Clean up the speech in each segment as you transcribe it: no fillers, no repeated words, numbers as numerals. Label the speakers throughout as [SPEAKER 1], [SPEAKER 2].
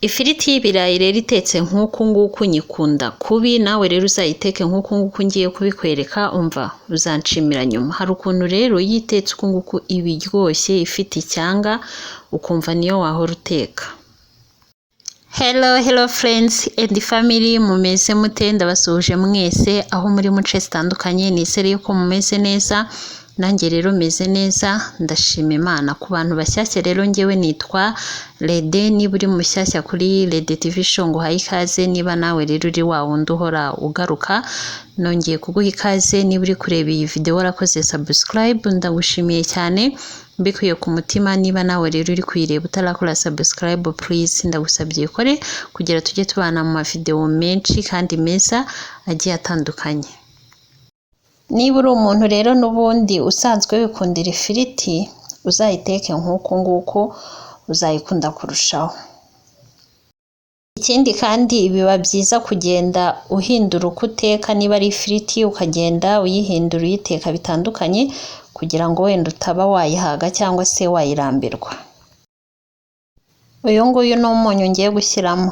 [SPEAKER 1] Ifiriti y'ibirayi rero itetse nk'uku nguku nyikunda kubi, nawe rero uzayiteke nk'uku nguku ngiye kubikwereka, umva uzanshimira nyuma. Hari ukuntu rero iyo itetse uku nguku iba iryoshye, ifite icyanga, ukumva niyo wahora uteka. Hello hello friends and family, mumeze mute? Ndabasuhuje mwese aho muri mu nce zitandukanye, nizere yuko mumeze neza. Nanjye rero meze neza, ndashima Imana. Ku bantu bashyashya rero, ngewe nitwa Rede. Niba uri mushyashya kuri Rede TV Show, nguhaye ikaze. Niba nawe rero uri wa wundi uhora ugaruka, nongeye kuguha ikaze. Niba uri kureba iyi video warakoze subscribe, ndagushimiye cyane mbikuye ku mutima. Niba nawe rero uri kuyireba utarakora subscribe, please ndagusabye ukore kugira tujye tubana mu mavideo menshi kandi meza agiye atandukanye. Niba uri umuntu rero n'ubundi usanzwe wikundira ifiriti, uzayiteke nk'uku nguku, uzayikunda kurushaho. Ikindi kandi biba byiza kugenda uhindura uko uteka, niba ari ifiriti ukagenda uyihindura, uyiteka bitandukanye, kugira ngo wenda utaba wayihaga cyangwa se wayirambirwa. Uyu nguyu ni umunyu ngiye gushyiramo.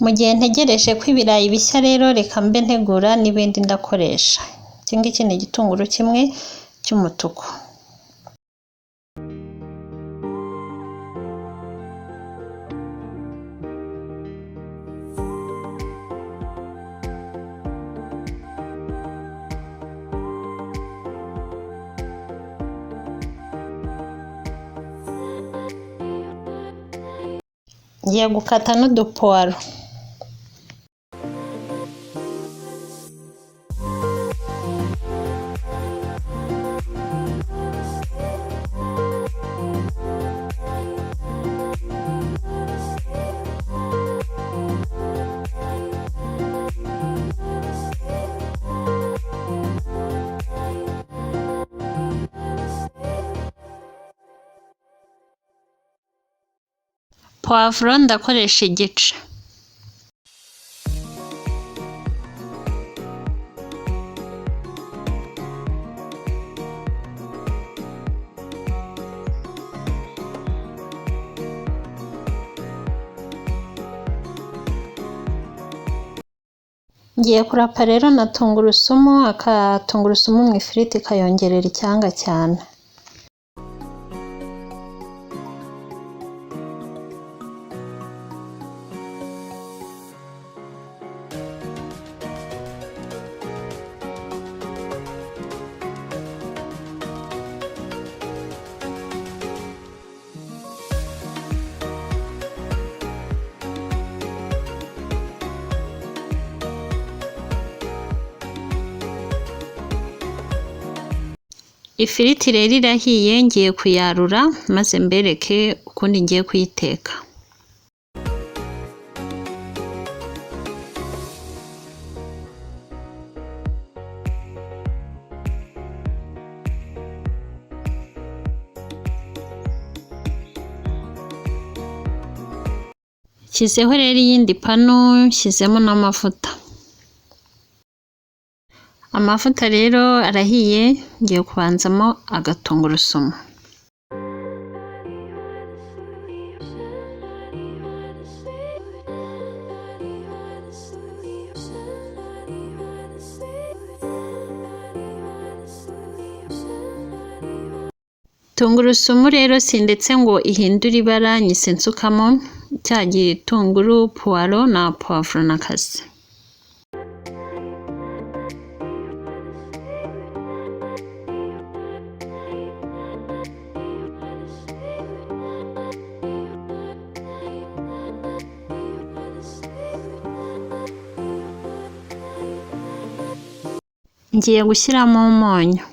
[SPEAKER 1] Mu gihe ntegereje ko ibirayi bishya rero, reka mbe ntegura n'ibindi ndakoresha. Iki ngiki ni igitunguru kimwe cy'umutuku. Ngiye gukata n'udupuwaro. Puwavuro ndakoresha igice. Ngiye kurapa rero na tungurusumu, akatungurusumu mu ifiriti kayongerera icyanga cyane. Ifiriti rero irahiye, ngiye kuyarura maze mbereke ukundi ngiye kuyiteka. Nshyizeho rero iyindi panu, nshyizemo n'amavuta. Amavuta rero arahiye, ngiye kubanzamo agatungurusumu. Tungurusumu rero sindetse ngo ihindure ibara, nyise nsukamo cya gitunguru, puwaro na puwavuro nakase. Ngiye gushyiramo umunyu.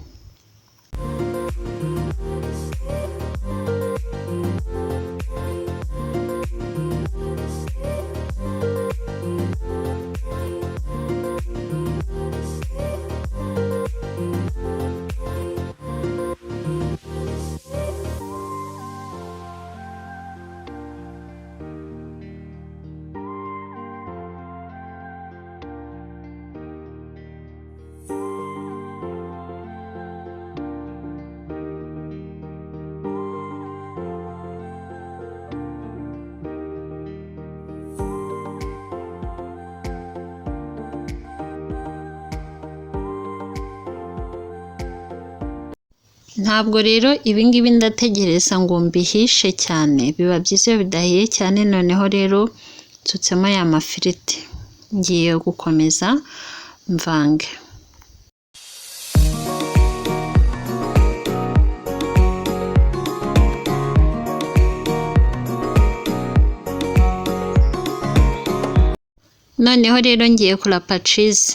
[SPEAKER 1] Ntabwo rero ibingibi ndategereza ngo mbihishe cyane, biba byiza iyo bidahiye cyane. Noneho rero nsutsemo ya mafiriti, ngiye gukomeza mvange. Noneho rero ngiye kurapa cheese.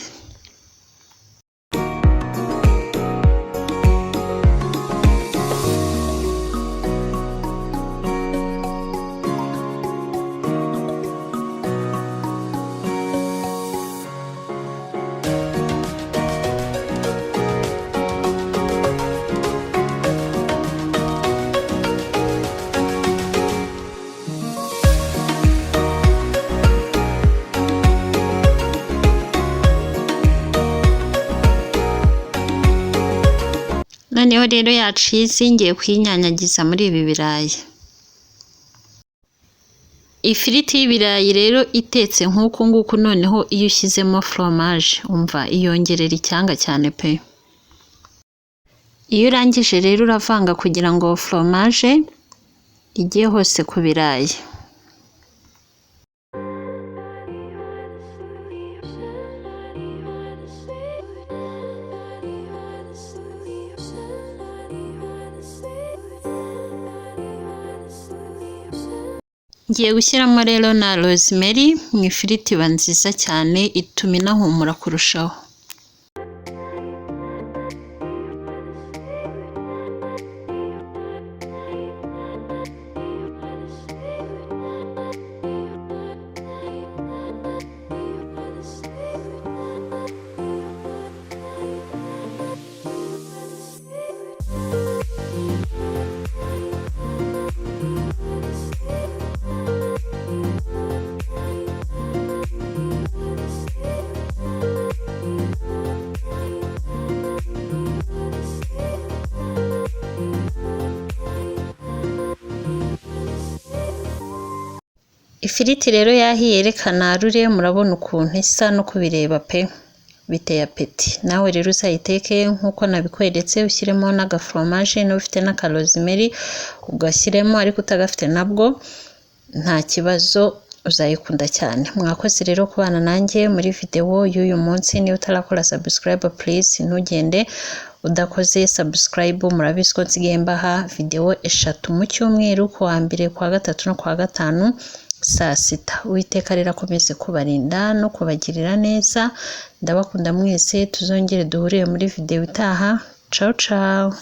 [SPEAKER 1] Noneho rero ya cheese ngiye kuyinyanyagiza muri ibi birayi. Ifiriti y'ibirayi rero itetse nk'uku nguku, noneho iyo ushyizemo fromage umva iyongerera icyanga cyane pe. Iyo urangije rero uravanga kugira ngo fromage ijye hose ku birayi. Ngiye gushyiramo rero na rosemary mu ifiriti, iba nziza cyane, ituma inahumura kurushaho. Ifiriti rero yahiye, reka narure, murabona ukuntu isa no kubireba pe, biteye apeti. Nawe rero uzayiteke nk'uko nabikweretse, ushyiremo n'agaforomaje, niba ufite n'akarozimeri ugashyiremo, ariko utagafite nabwo nta kibazo, uzayikunda cyane. Mwakoze rero kubana nanjye muri videwo y'uyu munsi. Niba utarakora subscribe, please ntugende udakoze subscribe. Murabizi ko nsigaye mbaha videwo 3 mu cyumweru, ku wa mbere, ku wa gatatu no ku wa gatanu saa 6. Uwiteka rero akomeze kubarinda no kubagirira neza. Ndabakunda mwese, tuzongere duhurire muri videwo itaha. Ciao ciao.